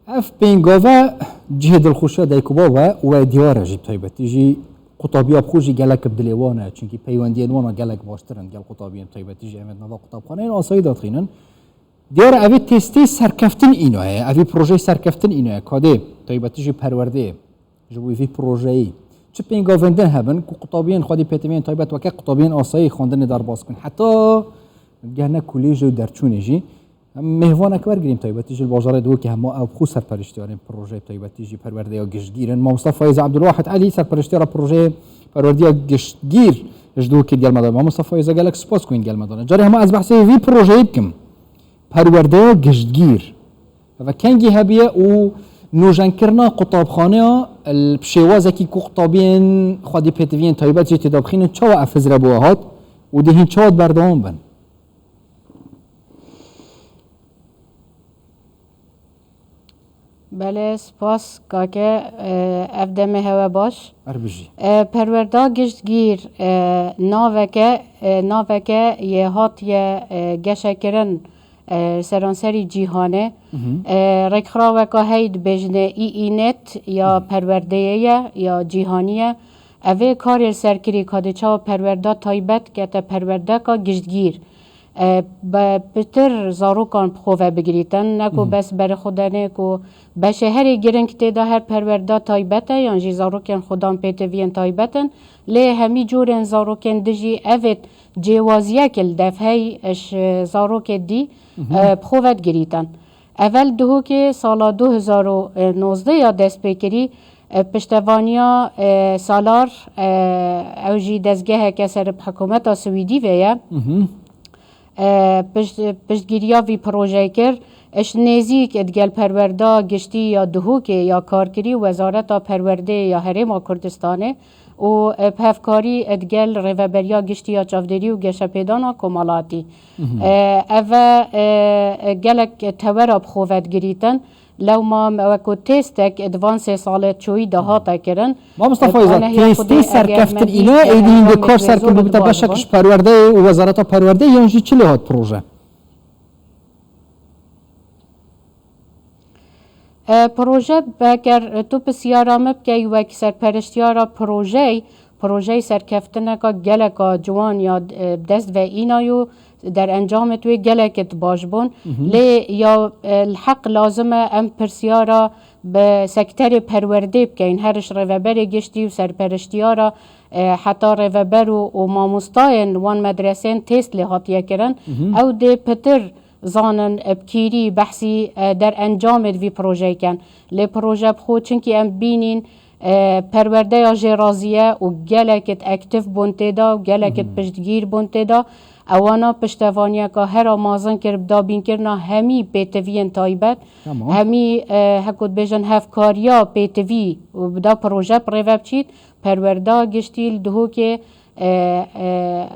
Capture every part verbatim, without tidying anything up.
Ev pêngave cihê dilxweşiya dayik û bab e û wê diyar e jî, bi taybetî jî qutabiya bi xwe jî gelek bi dilê wan e, çunkî peywendiyên wan a gelek baştir in gel qutabiyên, bi taybetî jî em ê di nava qutabxaneyên asayî de dixînin. Diyar e, evê testê serkeftin îna ye, evî projeyê serkeftin îna ye, kadê, bi taybetî jî perwerdeyê. Ji bo vî projeyî çi pêngavên din hebin ku qutabiyên xwedî pêtiviyên taybet weke qutabiyên asayî xwendinê derbas bikin, heta gehne kulîjê û derçûnê jî. Em mêhvanek wergirîn, taybetî ji li bajarê Duhokê hema ew bi xwe serperiştiyarên projeyê, taybetî jî perwerdeya giştgîr in. Mamosta Fayîz Ebdulwahid Elî, serperiştiyara projeyê perwerdeya giştgîr ji Duhokê, di gel me de. Mamosta Fayîz, gelek spas ku hîn gel me de ne. Carê hema ez behsê vî projeyê bikim. Perwerdeya giştgîr. Eve kengî hebiye û nûjenkirina qutabxaneya li bi şêwazekî ku qutabiyên xwedî pêtiviyên taybet jî têda bixînin, çawa ev hizre bo we hat û dê hîn çawa berdewam bin? Belê, spas kake, e, ev demê hewe baş. Her bijî. E, perwerda giştgîr, e, naveke, e, naveke yê hatiye, e, geşekirin, e, seranserî cîhanê. Mhm. E, rêkxiraweka hey dibêjine E E net ya Mhm. perwerdeyê ye, ya cîhanî ye. Evê karê li ser kirî ka dê çawa perwerda taybet kete perwerdeka giştgîr. E, be-, pitir zarokan bi xwe ve bigirîtin, ne ku Mhm. bes berê xwe denê ku beşê herî giring tê de her perwerda taybet e, yan jî zarokên xwedan pêtiviyên taybet in. Lê hemî corên zarokên dijî evê cêwaziyek li dev hey ji zarokê dî, Mhm. e, bi xwe ve digirîtin. Evel Duhokê sala du hezar û nozdeh ya dest pê kirî, e, piştevaniya, e, Salar, e, ew jî dezgeheke ser bi hikûmeta Swîdî ve ye. Mhm. E, pişt-, piştgiriya vî projeyê kir. Ji nêzîk digel perwerda giştî ya Duhokê ya kar kirî, Wezareta Perwerdeyê ya Herêma Kurdistanê û, e, bi hevkarî digel Rêveberiya Giştî ya Çavdêrî û Geşepêdana Komelatî. Mhm. E, ev e, e, gelek tewera bi xwe ve digirîtin. Lewma me weko têstek di van sê salê çoyî de hate kirin. Mamosta Fayza, têstê serkeftin îne, êdî hîn de kar serkin bibite beşek ji perwerdeyê û Wezareta Perwerdeyê, yan jî çi lê hat proje? E, proje, eger tu pisyara min bikey wek serperiştiyara projeyê, projeyê serkeftineka geleka ciwan ya, e, dest ve îna yo, derencamê wê gelekit baş bûn. Mhm. Lê ya, e, li heq lazim e em pirsiyara bi sekterê perwerdê bikeyn, her ji rêveberê giştî û serperiştiyara, e, heta rêveber û, û mamostayên wan medresên têst lê hatiye kirin. Mhm. Ew dê pitir zanin, e, bi kîrî behsî, e, derencamê di vî projeyê ken. Lê proje bi xwe çinkî em bînîn, e, perwerdeya jê razî ye û gelekit aktîf bûn tê de û gelekit Mhm. piştgîr bûn tê de. Ewana piştevaniyeka hera mezin kir bi dabînkirina hemî pêtiviyên taybet, Tamam. hemî, e, heko dibêjin hevkariya pêtivî û bi da proje bi rê ve biçît, perwerda giştî li Duhokê, e, e,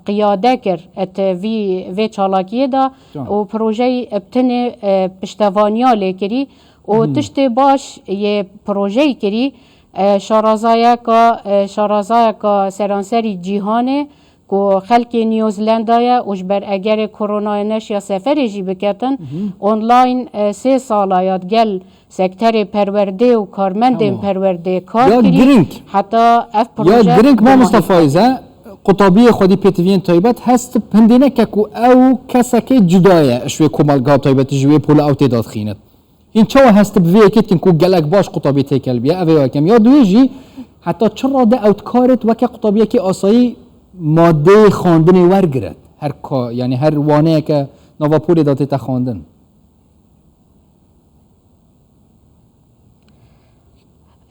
qiyade kir et vî, vê çalakiyê de Tamam. û projeyê bi tinê, e, piştevaniya lê kirî û Mhm. tiştê baş yê projeyê kirî, e, şarazayeka, e, şarazayeka seranserî cîhanê ku xelkê New Zealandayê û ji ber egerê koronayê neşiya seferê jî biketin, Mhm. online, e, sê sala ya digel sekterê perwerdê û karmendên Tamam. perwerdê kar Ya kirî, giring. heta ev Ya proje giring, bi Mamosta mahî Faize, qutabiyê xwedî pêtiviyên taybet hest bi hindê neke ku ew kesekê cuda ye ji wê komelga taybetî ji wê pola ew tê dadixînin. Hîn çawa hest bi vê yekê dikin ku gelek baş qutabî têkel bûye? Ev ê yekem. Ya duyê jî, heta çi rade ew dikarit weke qutabiyekî asayî madeyê xwendinê wergiret? Her ka, yanî her waneyeke nava polê de tête xwendin.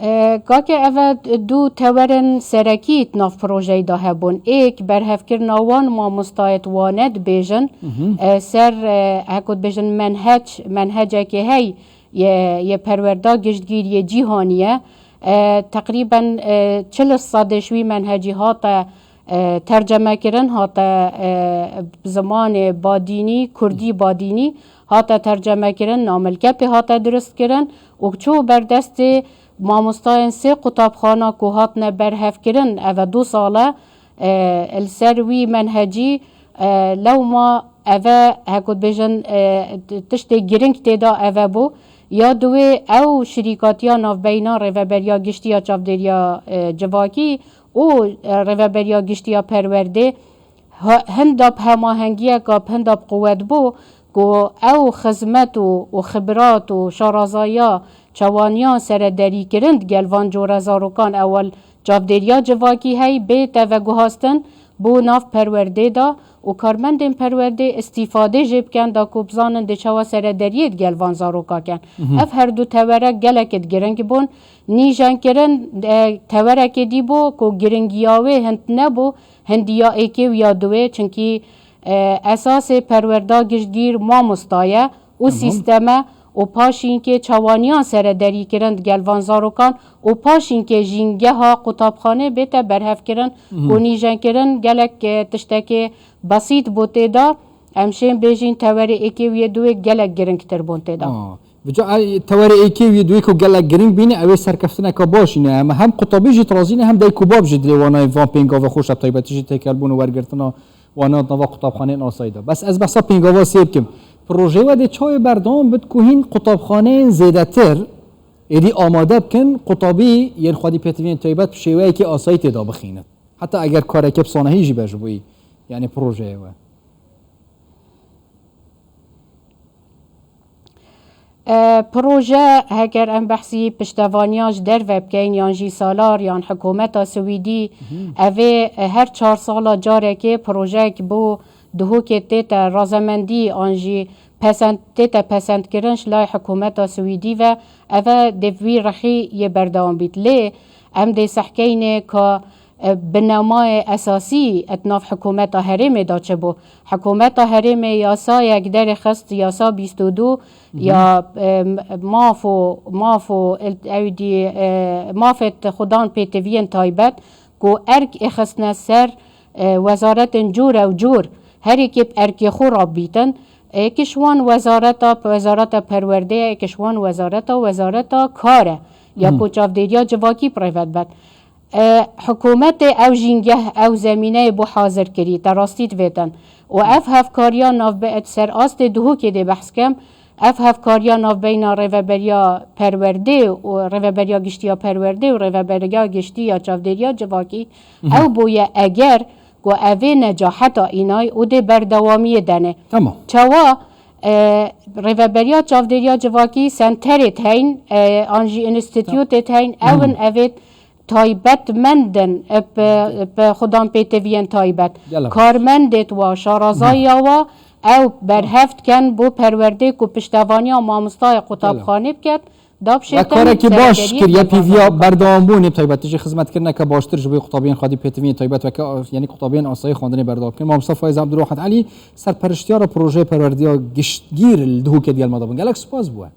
E, kake ev e du tewerên serekî di nav projeyê de hebûn. Êk berhevkirina wan mamostayê di wane dibêjin, Mhm. e, ser, e, heko dibêjin menhec, menhecekê hey yê, yê perwerda giştgîr yê cîhanî ye. E, teqrîben, e, çil sedê ji wî menhecî hate, e, terceme kirin, hate, e, bi zimanê badînî, kurdî badînî hate terceme kirin, namilke pê hate dirust kirin û çû ber destê mamostayên sê qutabxana ku hatine berhevkirin, ev e du sal e, e, li ser wî menhecî, e, lewma ev e, heko dibêjin, e, t-, tiştê giring tê de ev e bû. Ya duwê ew şirîkatiya navbeyna Rêveberiya Giştî ya Çavdêriya, e, Civakî û, e, Rêveberiya Giştî ya Perwerdê ha-, hinda bi hemahengiyeka bi hinda bi quwet bû ku ew xizmet û, û xibrat û şarazayiya çawaniyan serederîkirin digel van cure zarokan ewel çavdêriya civakî hey bête veguhastin bo nav perwerdê de û karmendên perwerdê îstîfadê jê bikin da ku bizanin dê çawa serederiyê digel van zaroka kin. Mhm. Ev her du tewerek gelekê di giring bûn. Nîjenkirin, e, tewerekê dî bû ku giringiya wê hind nebû, hindiya êkê û ya duwê, çunkî, e, esasê perwerda giştgîr mamosta ye û Tamam. sîsteme û paşînkê çawaniyan serederî kirin digel van zarokan û paşînkê jîngeha qutabxanê bête berhevkirin Mhm. û nîjenkirin gelek, e, tiştekê besît bû tê de. Em şên bêjîn tewerê êkê û yê duwê gelek giringtir bûn tê de. Aa, vica ay tewerê êkê û yê duwê ku gelek giring bîne, ew ê serkeftineka baş îne. Em hem qutabî jî dirazîne, hem dayik û bab jî dilê wana van pêngava xweş e, taybetî jî têkelbûn û wergirtina wana nava qutabxaneyên asayî de. Bes ez behsa pêngava sê bikim. Projeyê we dê çawa berdewam bit ku hîn qutabxaneyên zêdetir êdî amade bikin, qutabî yên xwedî pêtiviyên taybet bi şêweyekî asayî tê de bixînin. Heta eger karekê bi sanehî jî be ji bo wî, yanî projeyê we. E, proje, heger em behsî piştevaniya ji derve bikeyn, yan jî salar, yan hikûmeta Swîdî, Mhm. ev ê, e, her çar sala carekê projeyek bo Duhokê tête razemendî an jî pesend, tête pesendkirin ji lay hikûmeta Swîdî ve, ev e dê bi wî rihî yê berdewam bît. Lê em dê sehkeynê ka, e, binemayê esasî et nav hikûmeta herêmê de çi bû. Hikûmeta herêmê yasayek derêxist, yasa bîst û du, Mhm. ya, e, maf û, maf û il-, ew dî, e, mafê xudan pêtiviyên taybet ku erk êxistine ser, e, wezaretên cûre û cûr, herêkê bi erkê xwe rabîtin, êk ji wan wezareta, wezareta perwerdê ye, êk ji wan wezareta, wezareta kar e, ya Mhm. ku çavdêriya civakî bi rêve dibet. E, hikûmetê ew jîngeh, ew zemîneyê bo hazir kirî, te rastî divêtin. Û ev hevkariya navbe-, ser astê Duhokê dê behs kem, ev hevkariya navbeyna Rêveberiya Perwerdê û Rêveberiya Giştî ya Perwerdê û Rêveberiya Giştî ya Çavdêriya Civakî, Mhm. ew bûye eger ku evê necaheta înay û dê berdewamiyê dene. Tamam. Çawa, e, Rêveberiya Çavdêriya Civakî senterê teyn, e, an jî înstîtûtê teyn, ew in Mhm. evê taybetmend in, e, bi, bi xudan pêtiviyên taybet. Gelek baş. Karmendêt wa, şarazayî ya wa, ew berhev dikin bo perwerdê ku piştevaniya mamostayê qutabxanê biket, da bişêtin We karekî baş kiriye, pîviya berdewambûnê, taybetî jî xizmetkirineke baştir ji bo qutabiyên xwedî pêtiviyên taybet weke, yanî qutabiyên asayî xwendinê berdewam kirin. Mamosta Faiz Abdulwahid Elî, serperiştiyara projeyê perwerdiya giştgîr li Duhokê digel me de bûn. Gelek spas bo we.